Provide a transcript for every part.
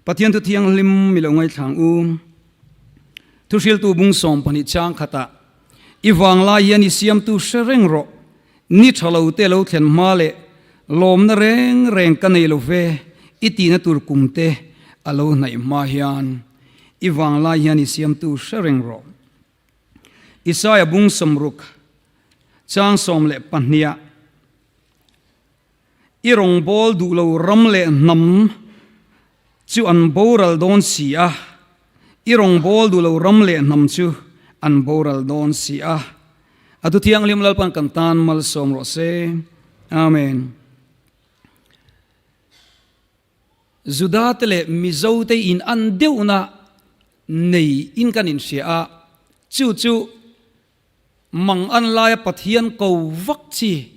Pathian thu thianghlim mi lo ngaithlang u. Thuhriltu bung 12 chang khatah, I vanglai hian i siamtu hre reng rawh, ni tha lo te lo thlen hma leh lawmna reng reng ka nei lo ve, i tihna tur kum te a lo hnaih hma hian i vanglai hian i siamtu hre reng rawh. Isaia bung 60 chang 12ah, I rawngbâwl duh lo ram leh hnam chu an boral dawn si a, I rawngbâwl duh lo ram leh hnam chu an boral dawn si a. A thu thianghlim Lalpan kan tân malsawm rawh se. Amen. Juda-te leh Mizote in an deuhna nei in kan inhria a, chu chu mang an laia Pathian ko vak chi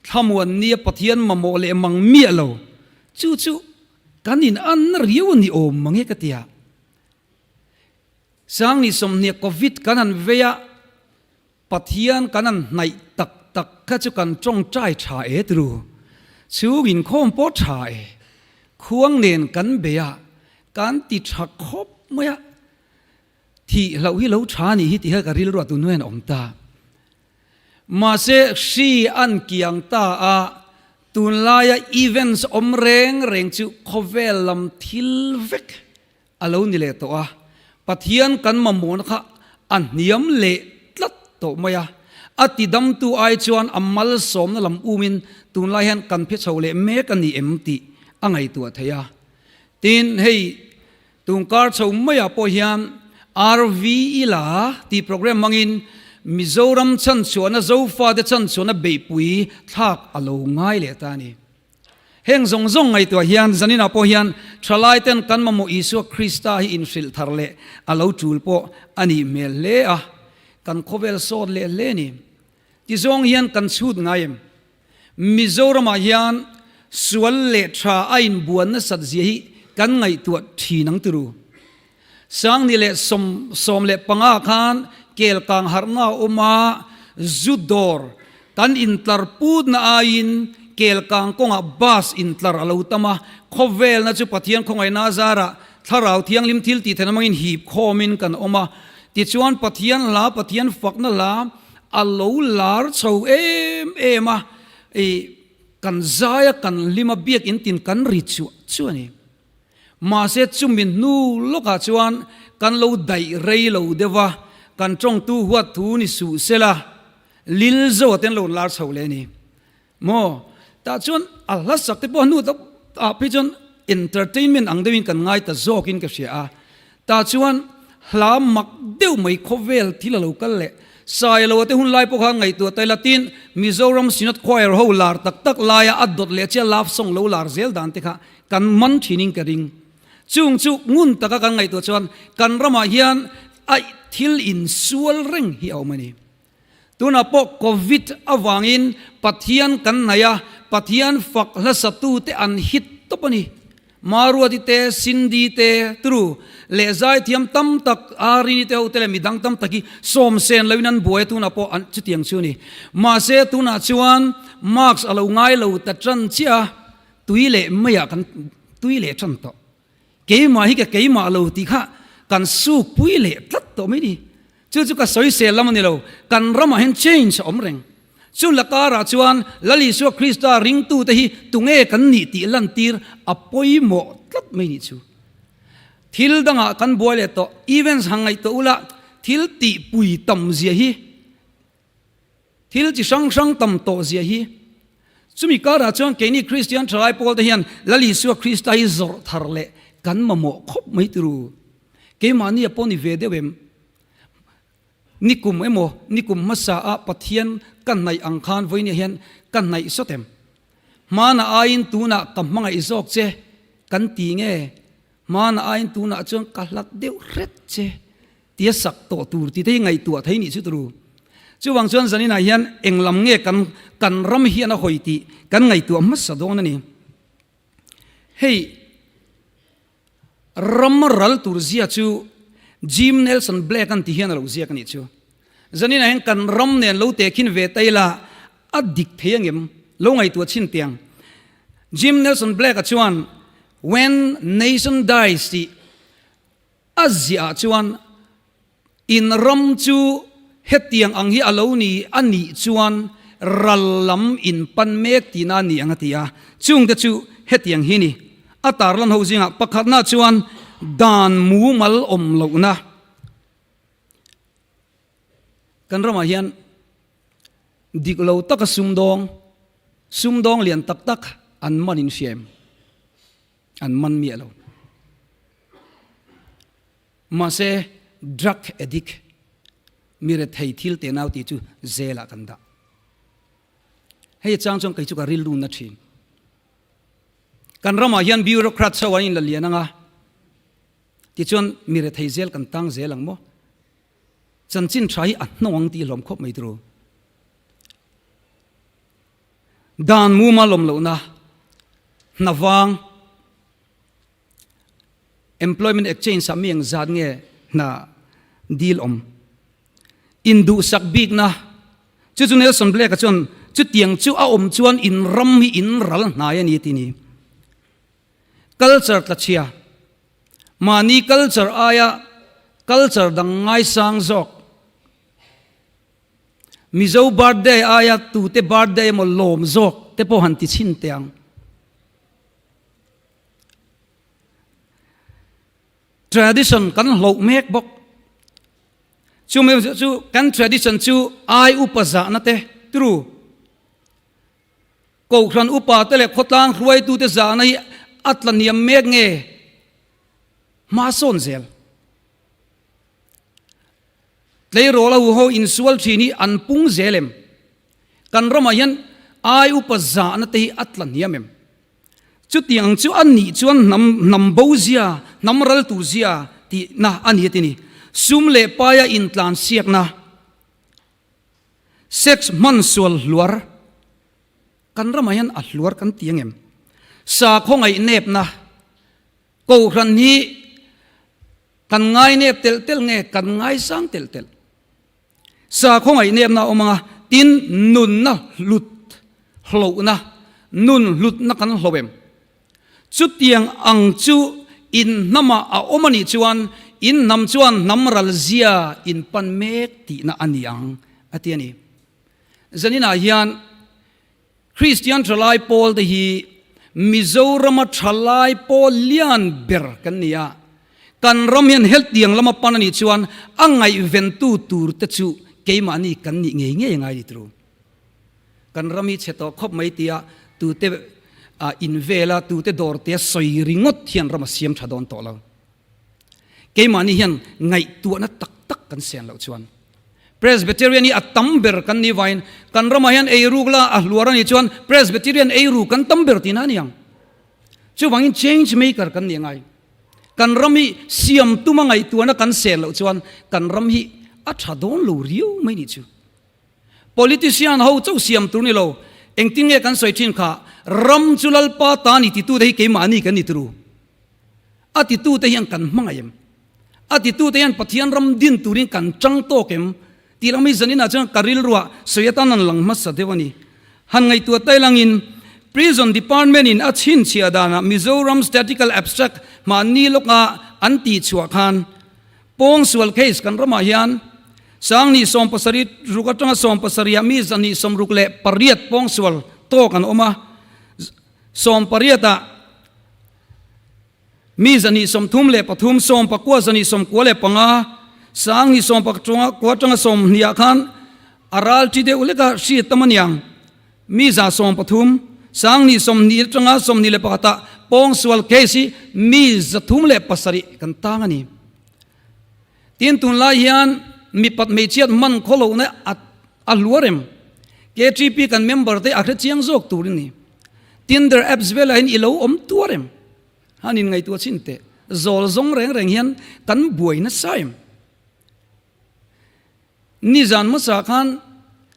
Thlamuan nia Pathian mamawh leh mang miah lo, chu chu kan in anna riau a ni awm mange ka ti a. Sangni 20 Covid kan han vei a, Pathian kan han hnaih tak tak kha chu kan tawngtai tha e tru. Chhung inkhawm pawh tha e. Khuang nen kan bei a, kan ti tha khawp mai a. Thih hlauh hi lo tha a nih hi tih kha ka rilru a tunhnuaiah an awm ta. Mahse, hri an kiang ta a, tunlaia events awm reng reng chu khawvel lam thil vek a lo ni leh tawh a, Pathian kan mamawhna kha a hniam leh tlat tawh mai a, a tidamtu ai chuan a malsawmna lam umin tunlai hian kan phe chho leh mek a ni em tih a ngaihtuah theih a. Tin, hei Tungkar chho maiah pawh hian RV ila tih program hmangin Mizoram chhanchhuahna Zofate chhanchhuahna beihpui thlak a lo ngai leh ta a ni. Heng zawng zawng ngaihtuah hian zaninah pawh hian thalaiten kan mamawh Isua Krista hi inhrilh thar leh a lo tul pawh a nih hmel hle a, kan khawvel sawt leh hle a ni. Tizawng hian kan chhut ngai em? Mizoramah hian sual leh tha a inbuan nasat zia hi kan ngaihtuah thin ang turu. Sangni leh 15 khan kelkang harhna a awm a, zu dawr kan intlar putna aiin kelkang kawngah bus intlar a lo tam a, khawvelna chu Pathian khawngaihna zarah Thlarau Thianghlim thil tih theihna hmangin hip khawmin kan awm a, tichuan Pathian hla, Pathian fakna hla, A lo lar chho em em a, i kan zai a, kan hlim a, biakinn tin kan ri chuah chuah a ni. Mahse chumi hnu lawkah chuan kan lo daih rei lo deuh a, kan tawngtu huat thu ni suh sela, lil zo te an lo lar chho leh a ni. Maw? Tah chuan a hla sak te pawh hnu tak ah phei chuan entertainment ang deuhin kan ngai ta zawkin ka hria a. Tah chuan hla mak deuh mai khawvel thil a lo kal leh Sailoa te hun lai pawh kha ngaihtuah ta ila tin Mizoram Synod Choir ho lar tak tak laia a dawt leh chiah love song lo lar zel dan te kha kan man thinin ka ring. Chung chu ngun taka kan ngaihtuah chuan kan ramah hian a thil insual reng hi a awm a ni. Tunah pawh Covid avangin Pathian kan hnaih a, Pathian fak hlasatute an hit tawp a ni. Maruati te, Cindy te, Tru leh zaithiam tam tak Arini te ho te leh midang tam tak hi sawmsen loin an buai a, tunah pawh an chutiang chu a ni. Mahse tunah chuan mask a lo ngai lo ta tan chiah a, tui leh meiah kan tui leh tan tawh. Keimah hi ka keimah lo tih kha kan suk pui leh tlat tawh mai ni. Chu chu ka sawisel lam a ni lo. Kan ramah hian change a awm reng. Chu lakarah chuan Lal Isua Krista ringtute hi tunge kan nih tih lantir a pawimawh tlat mai nih chu. Thil dangah kan buai leh tawh. Events han ngaihtuah ula thil tihpui tam zia hi. Thil chi hrang hrang tam tawh zia hi. Chumi karah chuan keini Kristian thalai pawlte hian Lal Isua Krista hi zawrh thar leh kan mamawh khawp mai turu. Keimahni a pawh ni ve deuh em? Nikum emaw, nikum hmasa ah Pathian ka hnaih ang khan vawinia hian ka hnaih sawt em? Hmana aiin tunah ka hmangaih zawk che kan ti nge? Hmana aiin tunah chuan ka hlat deuh hret che. Tia sak tawh tur tih te hi ngaihtuah thei nih chu turu. Chuvang chuan zaninah hian eng lam nge kan kan ram hian a hawi tih kan ngaihtuah hmasa dawn a ni. Hei ram ral tur zia chu Jim Nelson Black an ti hian a lo ziak a nih chu. Zaninah hian kan ram nen lo tehkhin ve ta ila a dik thei angem lo ngaihtuah chhin tiang. Jim Nelson Black-a chuan. When Nation Dies tih a ziah chuan in ram chu hetiang ang hi a lo ni a nih chuan ral lam in pan mek tihna a ni ang a ti a. Chungte chu hetiang hi ni. A tarlan ho zingah pakhatna chuan dan mumal awm lohna. Kan ramah hian dik lo taka sumdawng, sumdawng lian tak tak an man in hria em? An man miah lo. Mahse drug addict, mi rethei thil te nau tih chu jail ah kan dah. Hei chang chuan kei chu ka rilru na thin. Kan ramah hian bureaucrats ho an inla lian anga, tichuan mi rethei zel kan tang zel ang maw? Chanchin tha hi a hnawng ang tih hlawm khawp mai turu. Dan muma lawm lohna, hna vang, employment exchange ah mi eng zat nge hna dil awm, induhsak bikna, chu chu Nelson Blake-a chuan chutiang chu a awm chuan in ram hi in ral hnai a ni tih ni. Culture tlachhia. Mahni culture aia culture dang ngaisang zawk. Mizo birthday aia tute birthday emaw lawm zawk te pawh han ti chhin teh ang. Tradition kan hloh mek bawk. Chu mai chu kan tradition chu ai upa zahna te tru. Kohhran upate leh khawtlang hruaitute zahna hi a tla hniam mek nge? Hma sawn zel. Tleirawl a huho insual thin hi an pung zel em? Kan ramah hian ai upa zahna te hi a tla hniam em? Chutiang ang chu a nih chuan hnam hnam bo zia, hnam ral tur zia tihna a ni a ti ni. Sum leh paia intlansiakna. Sex hman sual hluar, Kan ramah hian a hluar kan ti angem? Sakhaw ngaihnepna, Kohhran hi kan ngainep telh telh nge kan ngaisang telh telh? Sakhaw ngaihnepna a awm anga, tin nunna hlut hlohna, nun hlutna kan hlo em? Chutiang ang chu in hnamah a awm a nih chuan in hnam chuan hnam ral zia in pan mek tihna a ni ang, a ti a ni. Zaninah hian Kristian thalai pawl te hi Mizorama thalai pawl lian ber kan ni a, kan ram hian heltiang lama pan a nih chuan a ngaihventu tur te chu keimahni kan nih ngei ngei a ngai ni turu. Kan ram hi chhe tawh khawp mai tia tute in vela tute dawr tia sawi ringawt hian ram a siam tha dawn tawh lo. Keimahni hian ngaihtuahna tak tak kan sian loh chuan Presbyterian hi a tam ber kan ni vain kan ramah hian eiruk la a hluar a nih chuan Presbyterian eiru kan tam ber tihna a ni ang. Chuvangin change maker kan ni angai. Kan ram hi siam tuma ngaihtuahna kan sen loh chuan kan ram hi a tha dawn lo riau mai nih chu. Politician ho chauh siam tur ni lo, engtin nge kan sawi thin kha, ram chu Lalpa ta ni titute hi keimahni kan ni turu. A titute hian kan hmangaih em? A titute hian Pathian ram din turin kan chang tawk em? Tih lam hi zaninah chuan ka rilruah sawi atan an lang hmasa deuh a ni. Han ngaihtuah tai langin Prison Department in a chhinchhiah danah Mizoram Statical Abstract mahni lawka an tihchhuah khan Pawngsual case kan ramah hian Sangni 70 ruk atanga 70 ah mi 168 pawngsual tawk an awm a, 18 ah mi 133, 19 95, Sangni 19 atanga 20 ah khan a ral ṭi deuh hlek a hriat tam aniang mi 130, Sangni 20 atanga 21 ah pawngsual case hi mi 307 kan tang a ni. Tin tunlai hian mipat hmeichhiat hman khaw lohna a hluar em? KTP kan member te a hre chiang zawk tur in ni. Tinder apps velah hian i lo awm tuar em? Han in ngaihtuah chhin teh. Zawl zawng reng reng hian kan buai nasa em? Nizan hmasa khan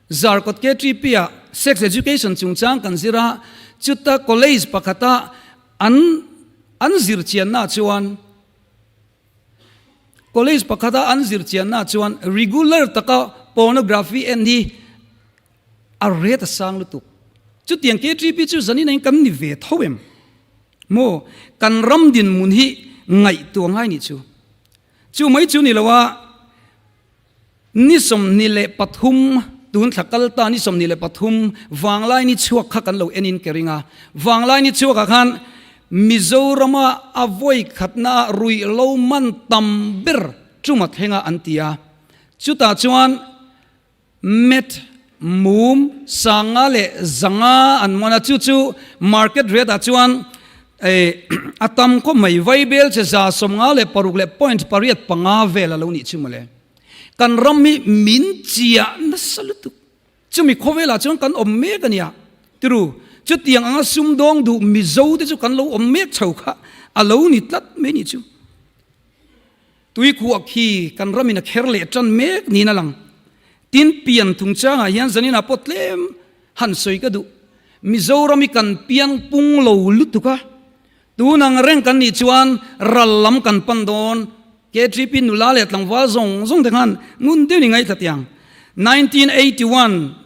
Zarkawt KTP ah Sex Education chungchang kan zir a, chuta college pakhata an an zir chianna chuan College pakhata an zir chianna chuan regular taka pornography en hi a rate a sang lutuk. Chutiang KTP chu zanin ain kan ni ve tho em? Maw? Kan ram dinhmun hi ngaihtuah ngai nih chu. Chu mai chu ni lo a, ni 23, tun thla kal ta ni 23 vanglai ni chhuak kha kan lo en in ka ring a. Vanglai ni chhuakah khan Mizorama a vawi khatna ruih lo man tam ber tuma thlenga an ti a. Chutah chuan Met, mum, sanga leh zanga an man a, chu chu market rate ah chuan a tam khawp mai, vaibel che 56 leh point 85 vel a lo nih chu mawle. Kan ram hi min chiah nasa lutuk, chumi khawvelah chuan kan awm mek a nia tiru, chutiang anga sumdawng duh Mizo te chu kan lo awm mek chho kha a lo ni tlat mai nih chu. Tuikhuah khi kan ramin a kher leh tan mek niin a lang. Tin, pian thungchangah hian zaninah pawh tlem han sawi ka duh. Mizoram hi kan piang pung lo lutuk a, tun ang reng kan nih chuan ral lam kan pan dawn. KTP nula leh tlangval zawng zawng te khan ngun deuhin i ngaithla tiang. 1981.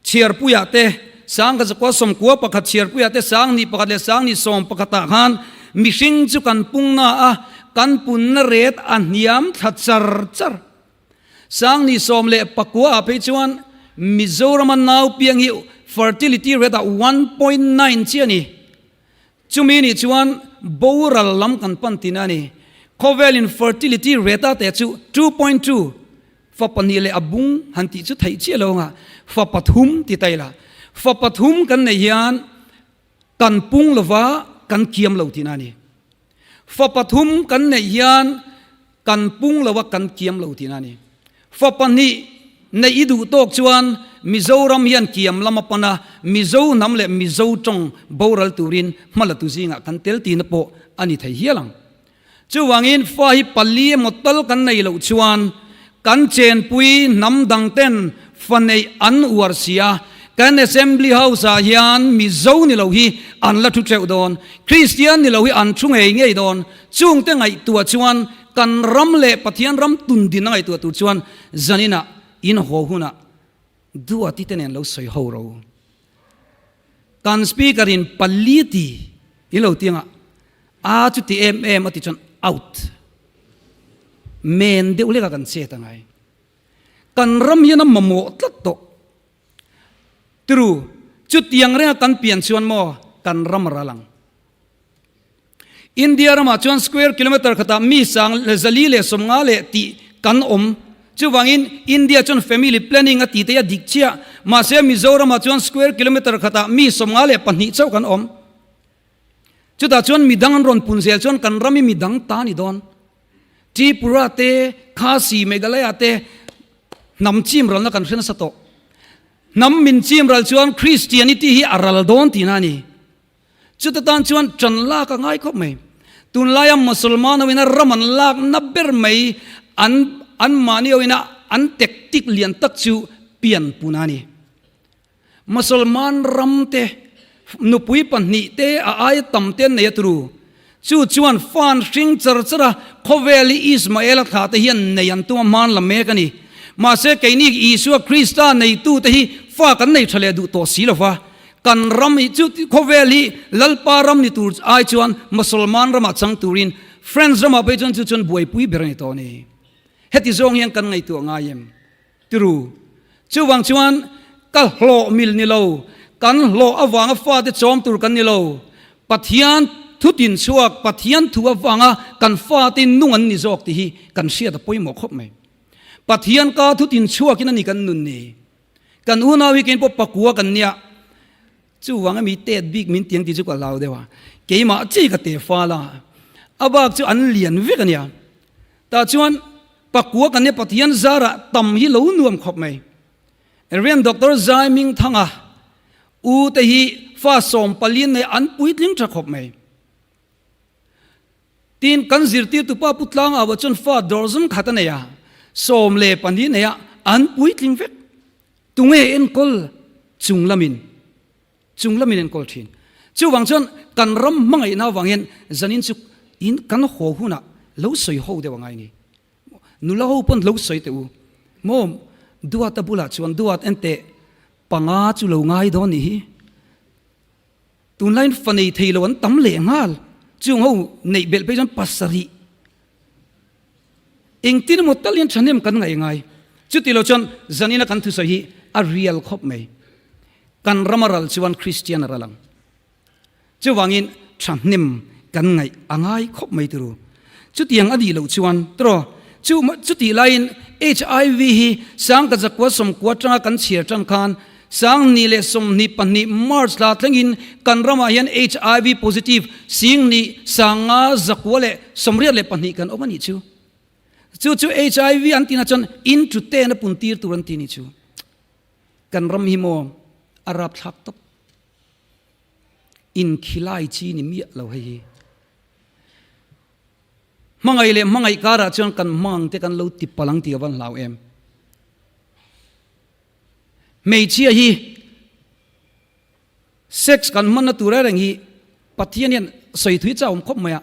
Chhiarpuiah te, sangkhat zakua 91 chhiarpuiah te sangni pakhat leh sangni sawm pakhatah khan mihring chu kan pungna a, kan punna ret a hniam thla char char. Sangni 19 ah phei chuan Mizorama nau piang hi fertility rate ah 1.9 chiah a ni. Chumi nih chuan boral lam kan pan tina a ni. Khawvelin fertility rate a teh chu 2.2, fa pahnih leh a bung han tih chu theih chiah lo anga fa pathum ti ta ila. Fa pathum kan neih hian kan pung lova kan kiam lo tina a ni. Fa pathum kan neih hian kan pung lo a kan kiam lo tihna a ni. Fa pahnih neih i duh tawk chuan Mizoram hian kiam lam a pan a, Mizo hnam leh Mizo tawng boral turin hma la tu zingah kan tel tihna pawh a ni thei hial ang. Chuvangin fa hi pali emaw tal kan nei loh chuan kan chenpui hnam dangten fa neih an uar si a, kan Assembly House-ah hian Mizo ni lo hi an la thu teuh dawn, Kristian ni lo hi an thu ngei ngei dawn. Chungte ngaihtuah chuan kan ram leh Pathian ram tundin a ngaihtuah tur chuan zaninah in haw hunah Duati te nen lo sawi ho ro. Kan speaker in pali ti i lo ti anga a chu ti em em a ti chuan out. Men deuh leka kan chet angai. Kan ram hian a mamawh tlat tawh. Tiru, chutiang renga kan pian chuan maw kan ram a ral ang. India ramah chuan square kilometer khatah mi sang leh zali leh 50 leh tih kan awm. Chuvangin India chuan family planning a tih te a dik chiah. Mahse Mizoramah chuan square kilometer khatah mi 52 chauh kan awm. Chutah chuan midang an rawn pun zel chuan kan ram hi midang ta a ni dawn. Tripura te, Khasi, Meghalaya te hnam chim ralna kan hre nasa tawh. Hnam min chim ral chuan Christianity hi a ral dawn tihna a ni. Chuta tan chuan ṭan lak a ngai khawp mai. Tunlaia Musalman ho ina ram an lak na ber mai an anmahni ho ina an tactic lian tak chu pian pun a ni. Musalman ram te nupui pahnih te a aia tam te an nei a turu. Chu chuan fan hring char char a, khawvel hi Ismaela thlah te hian nei an tum a hman la mek a ni. Mahse keini Isua Krista neitute hi fa kan nei tha leh duh tawh si lo va. Kan ram hi chu khawvel hi Lalpa ram ni tur ai chuan Mosolman ramah chang turin France ramah phei chuan chu chuan buaipui ber a ni tawh a ni. Heti zawng hian kan ngaihtuah ngai em? Tiru. Chuvang chuan ka hlawh mil ni lo, kan hlawh avanga fate chawm tur kan ni lo. Pathian thutin chhuak, Pathian thu avanga kan fate nung an ni zawk tih hi kan hriat a pawimawh khawp mai. Pathian ka thutin chhuakin a ni kan nun ni. Kan unau hi kein pawh pakua kan nia. Chuvanga mi tet bik min tiang tih chu ka hlau deuh a. Keimah chi ka te fal a. A bak chu an lian vek a nia. Tah chuan pakua kan nia Pathian zarah tam hi lo nuam khawp mai. Rev. Doctor Zai Ming Thanga u te hi fa sawm palian nei an puitling tha khawp mai. Tin, kan zirtirtu pa Pu Tlangau chuan fa dozen khat a nei a, 12 nei a, an puitling vek. Tunge enkawl chung lamin chung lamin enkawl thin. Chuvang chuan kan ram hmangaihna avang hian zanin chu in kan haw hunah lo sawi ho deuh angai ni. Nula ho pawn lo sawi teh u. Maw Duata bulah chuan Duat enteh panga chu lo ngai dawn nih hi. Tunlaiin fa nei thei lo an tam leh nghal. Chung ho neih belh phei chuan pasarih. Engtin emaw tal hian thahnem kan ngaih ngai. Chuti lo chuan zanina kan thusawi hi a real khawp mai. Kan rama ral chuan Kristian a ral ang. Chuvangin thahnem kan ngaih a ngai khawp mai turu. Chutiang a nih loh chuan tiraw chu chutih laiin HIV hi sangka zakua sawmkua atanga kan chhiar tan khan Sangni leh 22 March thla thlengin kan ramah hian HIV positive singni sanga zakua leh 82 kan awm a nih chu. Chu chu HIV an tihna chuan in tu ten a pun tir tur an ti ni chu. Kan ram hi maw a rapthlak tawp. Inkhilai chi ni miah lo hei hi. Hmangaih leh hmangaih karah chuan kan hmang te kan lo ti palh ang tih a van hlau em. Hmeichhia hi sex kan hmanna tur reng hi Pathian hian sawi thui chauh awm khawp mai a,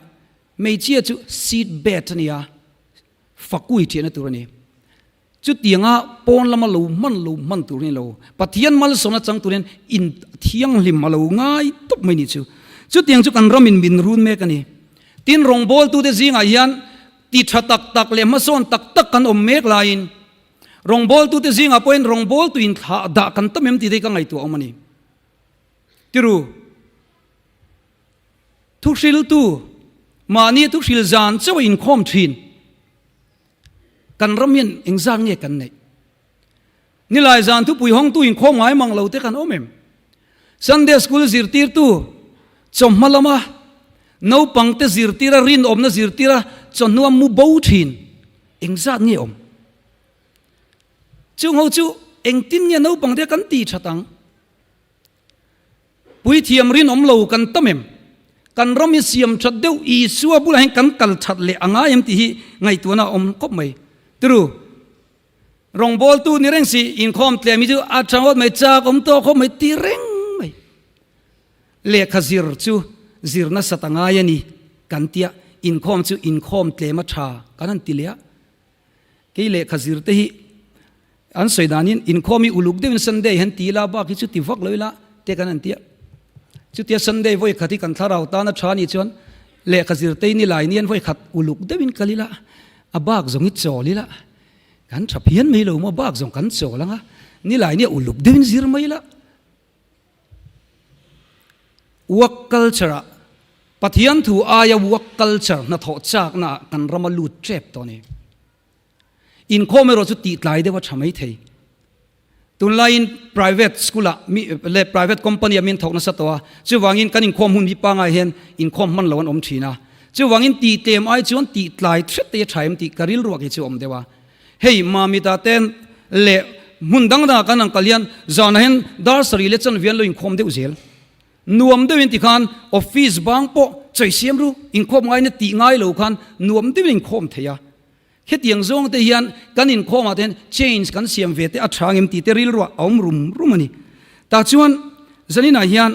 hmeichhia chu seat bed a ni a, fakui thiahna tur a ni. Chutianga pawn lama lo hman lo hman tur a ni lo. Pathian malsawmna chang tur hian in thianghlim a lo ngai tawp mai ni chu. Chutiang chu kan ramin min run mek a ni. Tin, rawngbawltute zingah hian ti tha tak tak leh hmasawn tak tak kan awm mek laiin, Rawngbawltute zingah pawhin rawngbawltuin thlah dah kan tam em tih te hi ka ngaihtuah awm a ni. Tiru, thuhriltu mahni thuhril zan chauh a inkhawm thin. Kan ram hian engzat nge kan neih? Nilai zan thupui hawngtu inkhawm ngai mang lo te kan awm em? Sunday School zirtirtu chawhma lama naupangte zirtira rinawmna zirtira chawhnua mu bo thin engzat nge awm? Chung ho chu engtin nge naupang te kan ti that ang? Puithiam rinawm lo kan tam em? Kan ram hi siam that deuh Isua bulah hian kan kal that leh a ngai em tih hi ngaihtuahna a awm khawp mai. Tiru, rawngbawltu ni reng si inkhawm tlem hi chu a tha ngawt mai, chak awm tawh khawp mai ti reng mai. Lehkha zir chu zir nasat a ngai a ni kan tia, inkhawm chu inkhawm tlem a tha kan han ti leh a. Kei lehkha zir te hi an sawi danin inkhawm hi uluk deuhin Sunday hian ti ila bak hi chu ti vak lo ila te kan han ti a. Chutia Sunday vawi khat hi kan thlarau tana tha anih chuan lehkha zir te hi nilai nian vawi khat uluk deuhin kal ila a bak zawng hi chawl ila kan tha phian mai lo maw bak zawng kan chawl anga nilai nia uluk deuhin zir mai ila. Work culture ah Pathian thu aia work culture hnathawh chakna ah kan ram a lut tep tawh a ni. Inkhawm erawh chu tih tlai deuh a tha mai thei. Tunlaiin private school ah mi leh private company ah min thawk nasa tawh a, chuvangin kan inkhawm hun hi pangai hian inkhawm hman lo an awm thin a. Chuvangin tih tlem ai chuan tih tlai hret te hi a tha em tih ka rilruak hi chu a awm deuh a. Hei Mamita te leh hmun dang dangah kan ang kal hian zanah hian dar sarih leh chanve an lo inkhawm deuh zel. Nuam deuhin tikhan office bang pawh chawi siam ru, inkhawm ngaina tih ngai lo khan nuam deuhin inkhawm thei a. Hetiang zawng te hian kan inkhawmah te hian change kan siam ve te a tha ngem tih te rilruah a awm rum rum a ni. Tah chuan zaninah hian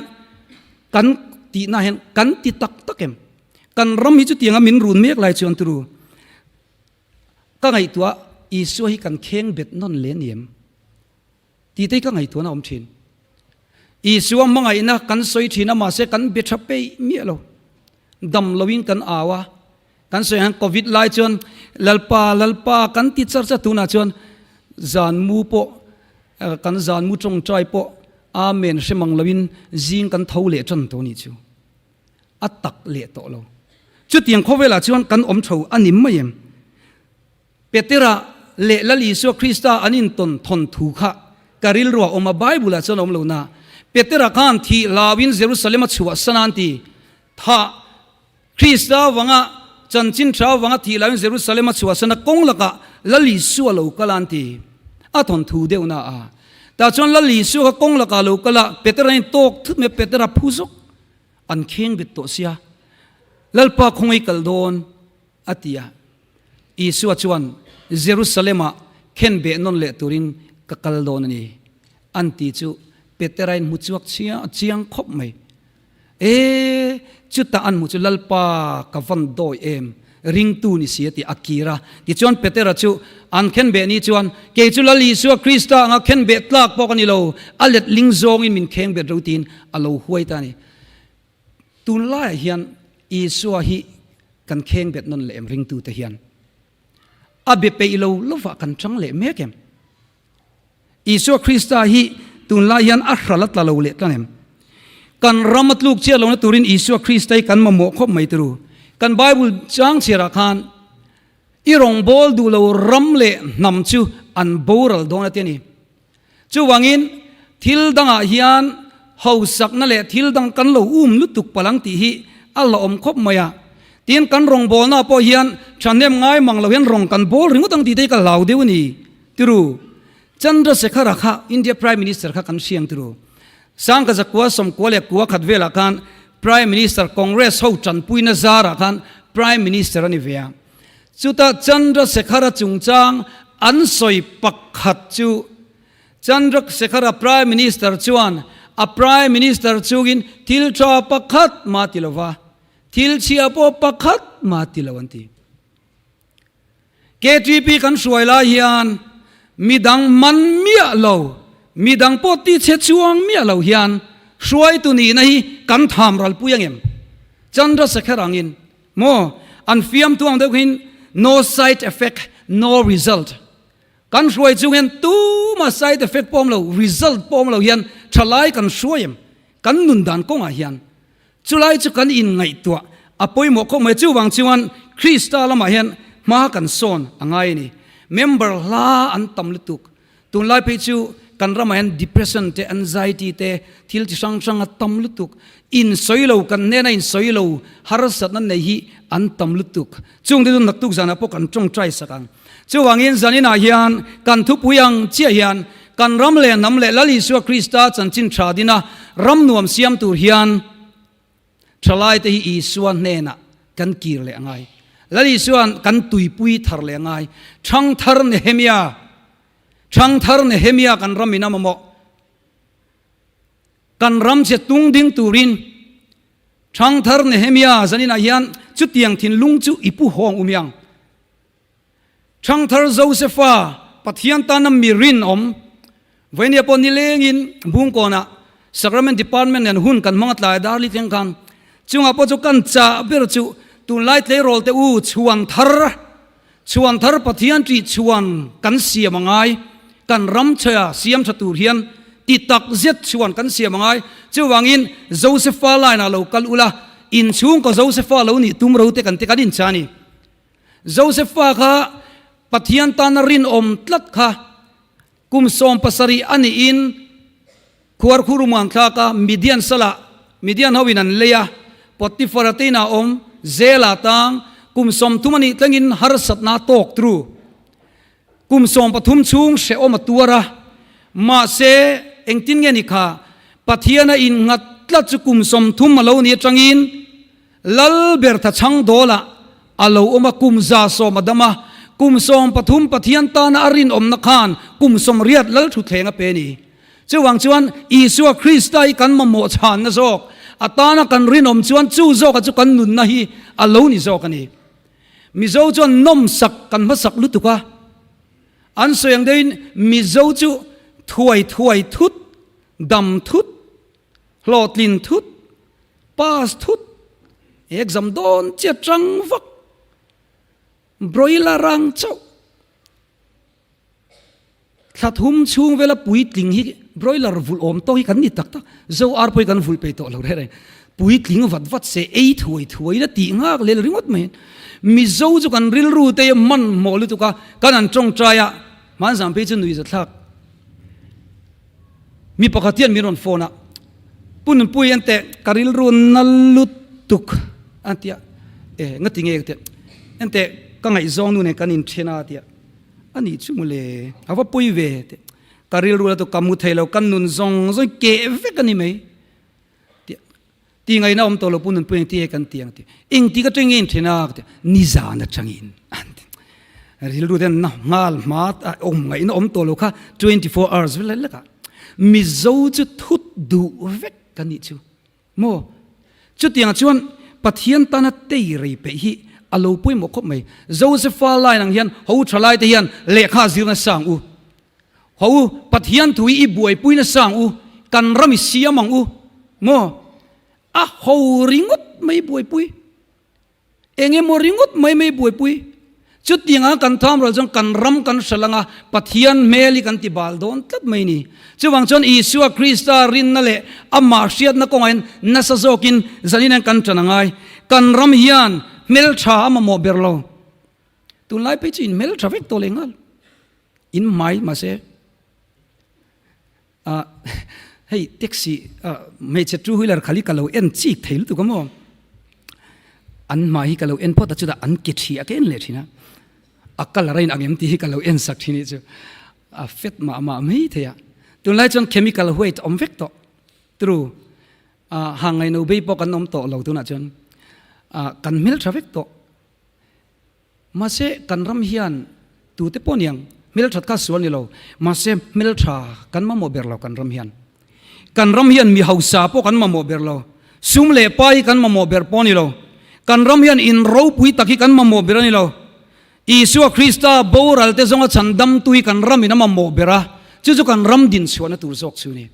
kan tihna hian kan ti tak tak em? Kan ram hi chutianga min run mek lai chuan turu. Ka ngaihtuah Isua hi kan kheng bet nawn le ni em? Tih te hi ka ngaihtuahna a awm thin. Isua hmangaihna kan sawi thin a mahse kan be tha peih miah lo. Dam loin kan au a, kan sawi ang Covid lai chuan Lalpa Lalpa kan ti char char tunah chuan zan mu pawh kan zan mu tawngtai pawh Amen hre mang loin zing kan tho leh tan tawh nih chu. A tak leh tawh lo. Chutiang khawvelah chuan kan awm tho a ni mai em? Petera leh Lal Isua Krista an intawn thawn thu kha ka rilruah awm a, Bible-ah chuan a awm lo na. Petera khan thih hlauin Jerusalem a chhuahsan a an ti. Thah Krista avanga chanchin tha avanga thih hlauin Jerusalem a chhuahsan a, kawng lakah Lal Isua lo kal a an ti. A thawn thu deuh na a. Tah chuan Lal Isua kha kawng lakah lo kal a, Petera in tawk thut mai a, Petera phu zawk. An kheng bet tawh sia, Lalpa khawngaih kal dawn, a ti a. Isua chuan, Jerusalem-ah khen beh nawn leh turin ka kal dawn a ni, an ti chu Petera in hmu chhuak chiang khawp mai. E, chutah an hmu chu Lalpa ka vawn dawi em, ringtu ni si a ti a kir a. Tichuan Petera chu an khen beh ni chuan, Kei chu Lal Isua Krista anga khen beh tlak pawh ka ni lo, a letling zawngin min kheng bet ro tiin a lo huai ta a ni. Tunlaiah hian Isua hi kan kheng bet nawn leh em ringtute hian? A be peih lo lovah kan chang leh mek em? Isua Krista hi tunlai hian a hral a tla lo leh tlang em? Kan ram a tluk chiah lohna turin Isua Krista hi kan mamawh khawp mai turu. Kan Bible chang chhiarah khan i rawngbâwl duh lo ram leh hnam chu an boral dawn a ti a ni. Chuvangin thil dangah hian hausakna leh thil dang kan lo um lutuk palh ang tih hi a la awm khawp mai a. Tin, kan rawngbâwlnaah pawh hian thahnem ngai mang lo hian rawng kan bâwl ringawt ang tih te hi ka hlau deuh a ni. Tiru, Chandrasekhara kha India Prime Minister kha kan hriang tiru. Sangkazakua sawmkua leh kua khat velah khan Prime Minister Congress ho tanpuina zarah khan Prime Minister a ni ve a. Chutah Chandrasekhara chungchang an sawi pakhat chu Chandrasekhara Prime Minister chuan a Prime Minister chungin thil tha pakhat mah ti lova, thil chhia pawh pakhat mah ti lo an ti. KTP kan hruai lai hian midang man miah lo, midang pawh ti chhe chuang miah lo hian hruaitu nihna hi kan tham ralpui angem? Chandrasekhar angin maw an fiamtu ang deuh khin no side effect, no result. Kan hruai chung hian tuma side effect pawh awm lo, result pawh awm lo hian thalai kan hruai em? Kan nun dan kawngah hian Chulai chu kan inngaihtuah a pawimawh khawp mai. Chuvang chuan Krista lamah hian hma kan sawn a ngai a ni. Member hla an tam lutuk. Tunlai phei chu kan ramah hian depression te, anxiety te, thil chi hrang hrang a tam lutuk. Insawi lo, kan hnena insawi lo harsatna nei hi an tam lutuk. Chungte chu naktuk zanah pawh kan tawngtai sak ang. Chuvangin zaninah hian kan thupui ang chiah hian kan ram leh hnam leh Lal Isua Krista chanchin tha dina ram nuam siam tur hian thalaite hi Isua hnenah kan kir leh a ngai. Lal Isua'n kan tuipui thar leh a ngai. Thangthar Nehemia, Thangthar Nehemia kan ram in a mamawh. Kan ram che tung ding turin Thangthar Nehemia zaninah hian chutiang thinlung chu i pu hawng um iang. Thangthar Josefa, Pathian tana mi rinawm, Vainia pawh nilengin Bungkawnah Sacrament Department nen hun kan hmang a tlai dar li thleng khan chungah pawh chu kan chah ber chu tunlai tleirawl te u chhuan thar, chhuan thar Pathian ṭih chhuan kan siam a ngai, kan ram chhia siam ṭha tur hian ti tak zet chhuan kan siam a ngai. Chuvangin Josefa line ah lo kal ula, inchhungkaw Josefa lo nih tum ro te kan ti kan inchah a ni. Josefa kha Pathian tana rinawm tlat kha kum 70 a niin khuarkhur umuang thlak a, Midian salah Midian hoin an lei a, Potifara te inah awm Zela tang kum 30 a nih tlangin harsatna a tawk tru. Kum 13 chhung hrehawm a tuar a, mahse engtin nge ni kha Pathian a innghat tlat chu kum 30 a lo ni atangin Lal ber tha chhang dawlah a lo awm a, kum 110 a dam a, kum 13 Pathian tana a rinawmna khan kum 80 Lal thutthleng a pe a ni. Chuvang chuan Isua Krista hi kan mamawh chhanna zawk, a tana kan rinawm chuan chu zawka chu kan nunna hi a lo ni zawk a ni. Mizo chuan nawmsak kan hmasak lutuk a, an sawi ang deuhin Mizo chu thuai thuai thut, dam thut, Hlawhtlin thut, pass thut, exam dawn chiah tang vak, broiler ang chauh. Thla thum chhung vela puitling hi broiler vulh awm tawk hi kan ni tak tak, zo ar pawh hi kan vulh peih tawh lo reng reng. Puitling vat vat se ei thuai thuai la tih nghak lel ringawt mai. Mizo chu kan rilru te man hmawh lutuk a, kan han tawngtai a, hmanzam phei chu nuihzathlak. Mi pakhat hian min rawn phone a, Pu Nunpui en teh ka rilru na lutuk a ti a, e nga ti nge ka ti a, en teh ka ngaihzawng nu nen kan inthen a ti a, a nih chu mawle a va pawi ve ti, ka rilru la chu ka mu thei lo ka nun zawng zawng keh vek a ni mai ti a, ti ngaihna awm tawh lo Pu Nunpui engti nge kan ti ang ti, engti ka teng nge inthen a ka ti a, nizan atangin an ti, rilru te na nghal hma awm ngaihna awm tawh lo kha 24 hours vel lek a. Mizo chu thut duh vek ka nih chu maw? Chutiang chuan Pathian tana tei rei peih hi a lo pawimawh khawp mai. Josefa line ang hian ho thalai te hian lehkha zir nasa ang u. Ho u, Pathian thu hi i buaipui nasa ang u, kan ram i siam ang u maw? A ho ringawt. mai buaipui. Eng emaw ringawt mai mai buaipui. Chutianga kan tham rual chuan kan ram kan hre lang a, Pathian hmel hi kan ti bal dawn tlat mai ni. Chuvang chuan Isua Krista rinna leh amah hriatna kawngah hian nasa zawkin zanin hian kan ṭan a ngai. Kan ram hian hmelṭha a mamawh ber lo. Tunlai phei chu in hmelṭha vek tawh leh nghal. In hmai mahse. Ah hei taxi ah hmeichhe two wheeler khal hi ka lo en chik thei lutuk a maw an hmai hi ka lo en phawt a chutah an ke thi a ka en leh thin a a colour a in ang em tih hi ka lo en sak thin hi chu a fet mah mah mai thei a tunlai chuan chemical white awm vek tawh true ah hang ngaino bei pawh kan awm tawh lo tunah chuan ah kan hmeltha vek tawh. Mahse, kan ram hian tute pawh niang hmelthat kha sual ni lo, mahse hmeltha kan mamawh ber lo kan ram hian. Kan ram hian mi hausa pawh kan mamawh ber lo, sum leh pai hi kan mamawh ber pawh ni lo. Kan ram hian in ropui tak hi kan mamawh ber a ni lo. Isua Krista boral te zawnga chhandamtu hi kan ramin a mamawh ber a, chu chu kan ram dinchhuahna tur zawk chu a ni.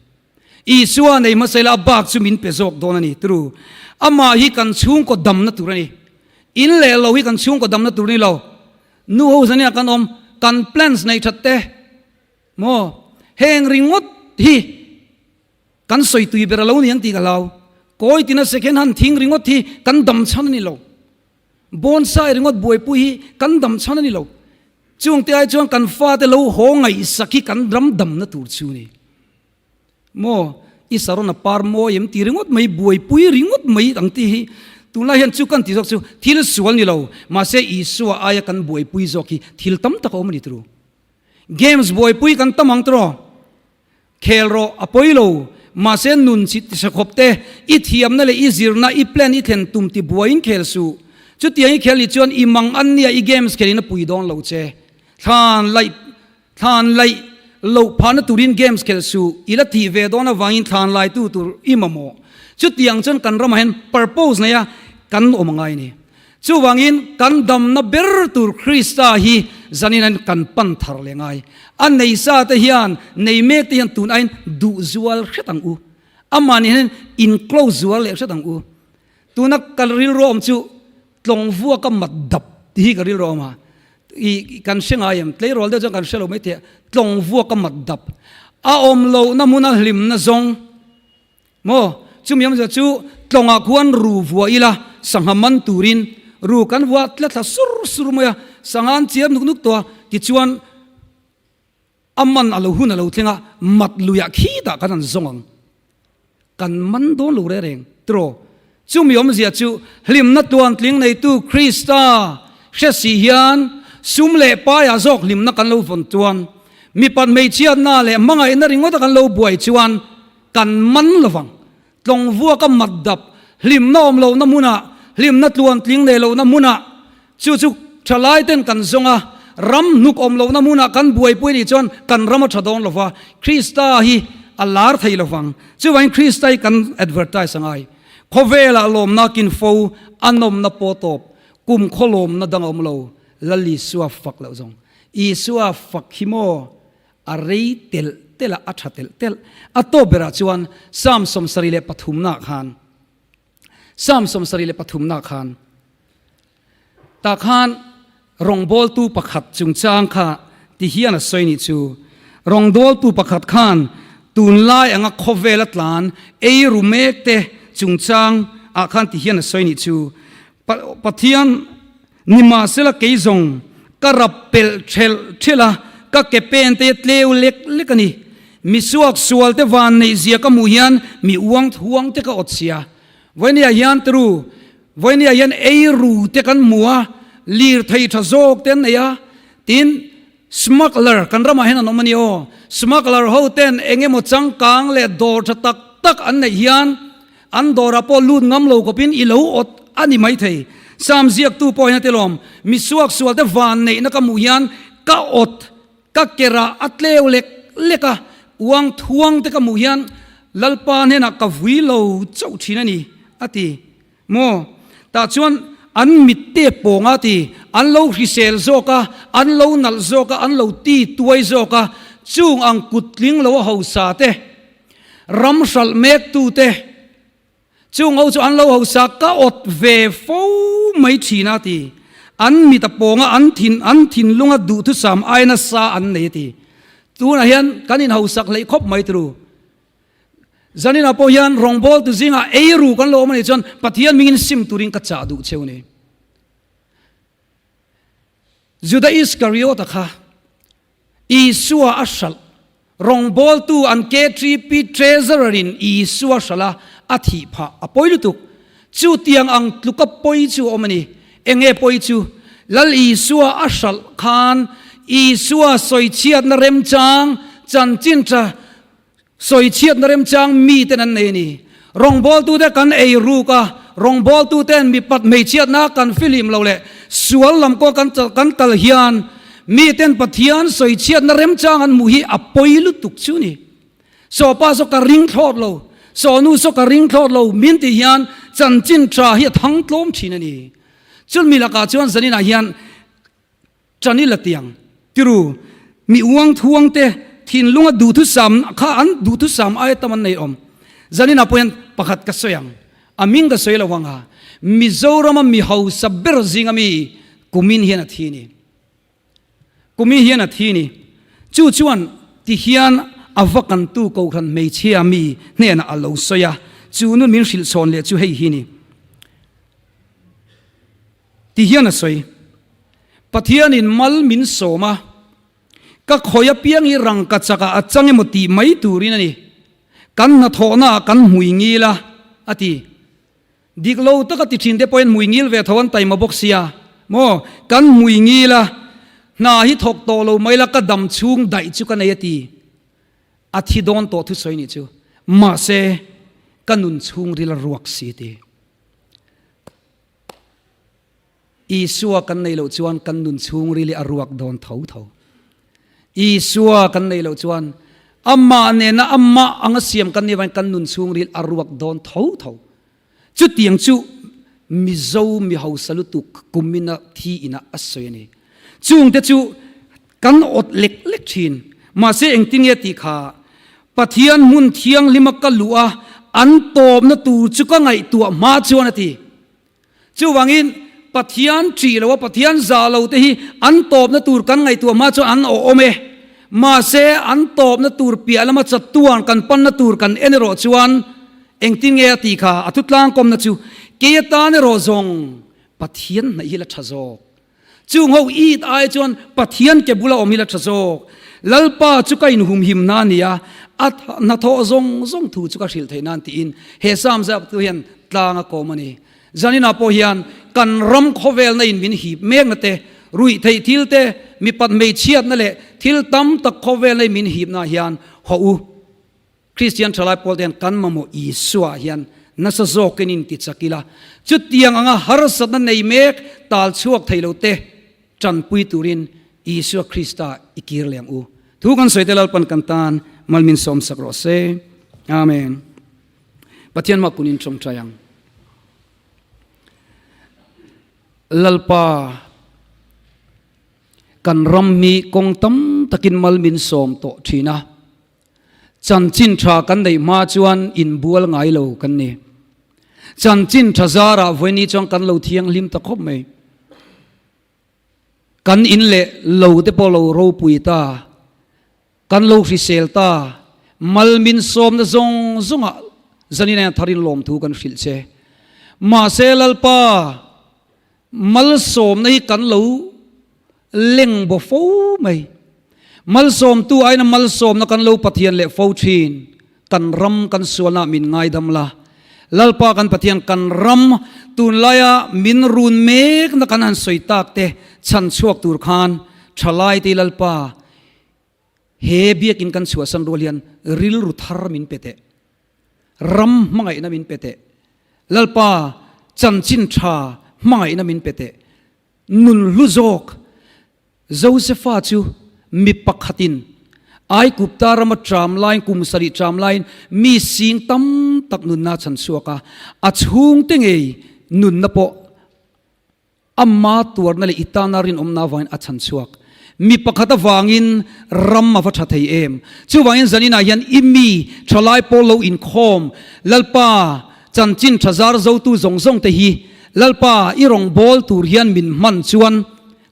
Isua nei hmasa ila a bak chu min pe zawk dawn a ni tru. Amah hi kan chhungkaw damna tur a ni. In leh lo hi kan chhungkaw damna tur a ni lo. Nu ho zania kan awm, kan plans nei that te maw heng ringawt hi kan sawi tui ber a lo ni ang tih ka hlau. Kawi tina second hand thing ringawt hi kan dam chhan a ni lo. Bonsai ringawt buaipui hi kan dam chhan a ni lo. Chungte ai chuan kan fate lo haw ngaihsak hi kan ram damna tur chu a ni. Maw, i saron a par mawi em ti ringawt mai, buaipui ringawt mai ang tih hi tunlai hian chu kan ti zawk chu thil sual ni lo, mahse Isua aia kan buaipui zawk hi thil tam tak a awm a ni turu. Games buaipui kan tam ang tawh, khel rawh a pawi lo, mahse nun chi ti sakhawp te, i thiamna leh i zirna, i plan i thlen tum ti buaiin khel suh. Chutiang i khel nih chuan i mang an nia i games khelin a pui dawn lo che. Thlan laih Thlan laih loh phahna turin games khelh suh, i la tih ve dawn avangin thlan laitu tur i mamawh. Chutiang chuan kan ramah hian purpose neia kan awm a ngai a ni. Chuvangin kan damna ber tur Krista hi zanin hian kan pan thar leh ngai. A nei sa te hian, nei mek te hian tun aiin duh zual hret ang u. Amah nen hian in close zual leh hret ang u. Tuna ka rilru awm chu tlawng vuaka mat dap tih hi ka rilru awm a. I kan hre ngai em? Tleirawl deuh chuan kan hre lo mai thei a. Tlawng vuaka mat dap. A awm lohna hmuna hlimna zawng maw? Chumi awmzia chu tlawngah khuan ru vua ila sangha man turin ru kan vua tla thla sur sur mai a, sangha an chiar nuk nuk tawh a, tichuan A man a lo hun a lo thleng a, mat luiah khitah kan han zawng ang. Kan man dawn lo reng reng. Tiraw? Chumi awmzia chu hlimna tuantling neitu Krista hre si hian sum leh paiah zawk hlimna kan lo vawn chuan, mipat hmeichhiatna leh hmangaihna ringawta kan lo buai chuan kan man lovang. Tlawng vuaka mat dap, hlimna awm lohna hmunah, hlimna tluantling nei lohna hmunah, chu chu thalai ten kan zawng a, ram hnuk awm lohna hmunah kan buaipui nih chuan kan ram a tha dawn lova, Krista hi a lar thei lovang. Chuvangin Krista hi kan advertise a ngai. Khawvelah lawmna kin fo, a nawmna pawh tawp, kum khaw lawmna dang a awm lo, Lal Isua fak loh zawng. Isua fak hi maw? A rei telh telh a, a tha telh telh. A tawp berah chuan Psalm 73 nah khan, Psalm 73 nah khan, tah khan rawngbawltu pakhat chungchang kha ti hian a sawi nih chu. Rawngbawltu pakhat khan tunlai anga khawvel a tlan ei ru mek te chungchang ah khan ti hian a sawi nih chu. Pathian nimahsela kei zawng ka rap pelh thelh thelh a, ka ke pen te tleu lek lek a ni. Mi suak sual te van neih zia ka hmuh hian mi uang thuang te ka awt sia. Vawinia hian tru, vawinia hian ei ru te kan hmu a, lirthei tha zawk te an nei a, tin smuggler kan ramah hian an awm a ni aw. Smuggler ho ten eng emaw changkang leh dawr tha tak tak an neih hian An dawrah pawh lut ngam lo kawpin i lo awt a ni maithei. Sam ziaktu pawh hian a ti lawm, Mi suaksual te van neihna ka hmuh hian ka awt, ka kerah a tleu lek lek a, uang thuang te ka hmuh hian Lalpa hnenah ka vui lo chauh thin a ni, a ti. Maw? Tah chuan an mit te pawng a ti, an lo hrisel zawk a, an lo nalh zawk a, an lo ti tuai zawk a, chung ang kut tling lo a hausa te, Ram hralh mektute, Chung ho chu an lo hausa ka awt ve fo mai thin a ti. An mit a pawng a, an thin an thinlunga duhthusam ai nasa an nei a ti. Tunah hian kan inhausak hleih khawp mai turu. Zaninah pawh hian rawngbawltu zingah ei ru kan lo awm a nih chuan Pathian mingin sim turin ka chah duh cheu ni. Juda Iskariota kha Isua a hralh. Rawngbawltu an KTP Treasurer in Isua hralh a, a thih phah a pawi lutuk. Chutiang ang tluka pawi chu a awm a ni. Enge pawi chu? Lal Isua a hralh khan Isua sawichhiatna remchang chanchin tha Sawichhiatna remchang miten an nei a ni. Rawngbawltute kan ei ruk a, rawngbawltuten mipat hmeichhiatna kan fihlim lo leh sual lam kaw kan kan kal hian miten Pathian sawichhiatna remchang an hmuh hi a pawi lutuk chu ni. Sawpa saw ka ring thlawt lo, sawnu saw ka ring thlawt lo min tih hian chanchin tha hi a thang tlawm thin a ni. Chumi lakah chuan zaninah hian Ṭan i la tiang. Tiru, mi uang thuang te thinlunga duhthusam kha an duhthusam aia tam an nei awm. Zaninah pawh hian pakhat ka sawi ang. A ming ka sawi lo ang a, Mizorama mi hausa ber zinga mi kumin hian a thi ni. Kumin hian a thi ni. Chu chuan ti hian a va kantu Kohhran hmeichhia mi hnenah a lo sawi a, chu nun min hrilh chhawn leh chu hei hi ni. Ti hian a sawi, Pathianin mal min sawm a, ka khawi apiang hi rangka chakah a chang emaw tih mai turin a ni. Kan hnathawhnaah kan hmui ngil a, a ti. Dik lo taka ti thin te pawhin hmui ngil ve tho an taima bawk sia maw? Kan hmui ngil a, hna hi thawk tawh lo mai la ka dam chhung daih chu ka nei a ti. A thi dawn tawh thusawi nih chu. Mahse, ka nun chhungril a ruak si a ti. Isua kan neih loh chuan kan nun chhungril hi a ruak dawn tho tho. Isua kan neih loh chuan amah nena amah anga siam kan nih avangin kan nun chhungril a ruak dawn tho tho. Chutiang chu Mizo mi hausa lutuk kumina thi ina a sawi a ni. Chungte chu kan awt lek lek thin. Mahse engtin nge tih kha Pathian hmun thianghlima ka luh a, an tawpna tur chu ka ngaihtuah hma chuan a ti. Chuvangin Pathian ṭih lo a, Pathian zah lo te hi an tawpna tur kan ngaihtuah hma chuan an awh awm e. Mahse an tawpna tur piah lama chatuan kan panna tur kan en erawh chuan engtin nge a tih kha a thutlangkawmna chu kei atan erawh zawng Pathian hnaih hi la ṭha zawk. Chung ho it ai chuan Pathian ke bula awm hi la tha zawk. Lalpa chu ka inhumhim na a ni a, a hnathawh zawng zawng thu chu ka hrilh theih nan tiin he Psalm ziaktu hian tlang a kawm a ni. Zaninah pawh hian kan ram khawvelna in min hip mekna te, ruihtheih thil te, mipat hmeichhiatna leh thil tam tak khawvelna in min hipna hian haw u. Kristian thalai pawl te hian kan mamawh Isua hian nasa zawkin in ti chak ila, chutiang anga harsatna nei mek tal chhuak thei lo te tanpui turin Isua Krista i kir leh ang u. Thu kan sawi te Lalpan kan tan mal min sawm sak rawh se. Amen. Pathian mah kun in tawngtai ang. Lalpa kan ram hi kawng tam takin mal min sawm tawh thin a. Chanchin tha kan neih hma chuan inbual ngai lo kan ni. Chanchin tha zarah vawiini chuan kan lo thianghlim ta khawp mai. Kan in leh lo te pawh lo ropui ta, kan lo hrisel ta, mal min sawmna zawng zawngah zanin aia tharin lawmthu kan hrilh che. Mahse Lalpa, Malsawmna hi kan lo leng baw fo mai. Malsawmtu aina malsawmna kan lo Pathian leh fo thin. Kan ram kan sualna min ngaidam la. Lalpa kan Pathian kan ram tunlaia min run mekna kan han sawi tak te chhan chhuak tur khan thalai te Lalpa he biakin kan chhuahsan rual hian rilru thar min pe teh. Ram hmangaihna min pe teh. Lalpa chanchin tha hmangaihna min pe teh. Nun hlu zawk Josefa chu mi pakhatin Aigupta rama ṭam laiin kum sarih ṭam laiin mi sing tam tak nunna a chhan chhuak a, a chhungte ngei nunna pawh Ama tuarna leh i tana rinawmna avangin a chhan chhuak. Mi pakhat avangin ram a va tha thei em? Chuvangin zaninah hian i mi thalai pawl lo inkhawm, Lalpa, Chanchin tha zar zotu zawng zawng te hi Lalpa i rawngbâwl tur hian min hman chuan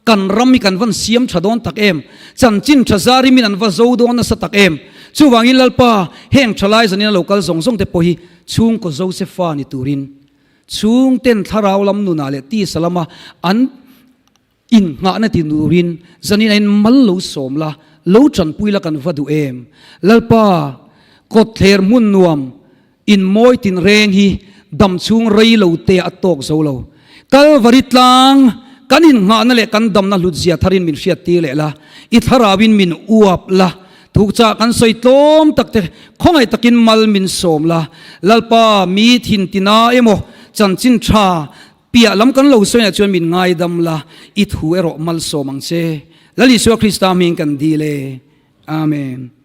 kan ram hi kan van siam tha dawn tak em? Chanchin tha zar hi min an va zo dawn nasa tak em? Chuvangin Lalpa, heng tha lai zanin a lo kal zawng zawng te pawh hi chhungkaw Josefa ni turin chhungten thlarau lam nunah leh tisa lama an Innghahna ti nurin zanin a in mal lo sawm la, lo tanpui la kan va duh em? Lalpa, kawtthler hmun nuam in mawi tin reng hi dam chhung rei lo te a tawk zo lo. Kalvari tlang kan innghahna leh kan damna hlutzia tharin min hriattir leh la, i thlarauin min uap la, thukchah kan sawi tlawm tak te khawngaih takin mal min sawm la. Lalpa, mi thin tina emaw chanchin tha Piah lam kan lo sawiah chuan min ngaidam la, i thu erawh malsawm ang che. Lal Isua Krista hming kan dil e. Amen.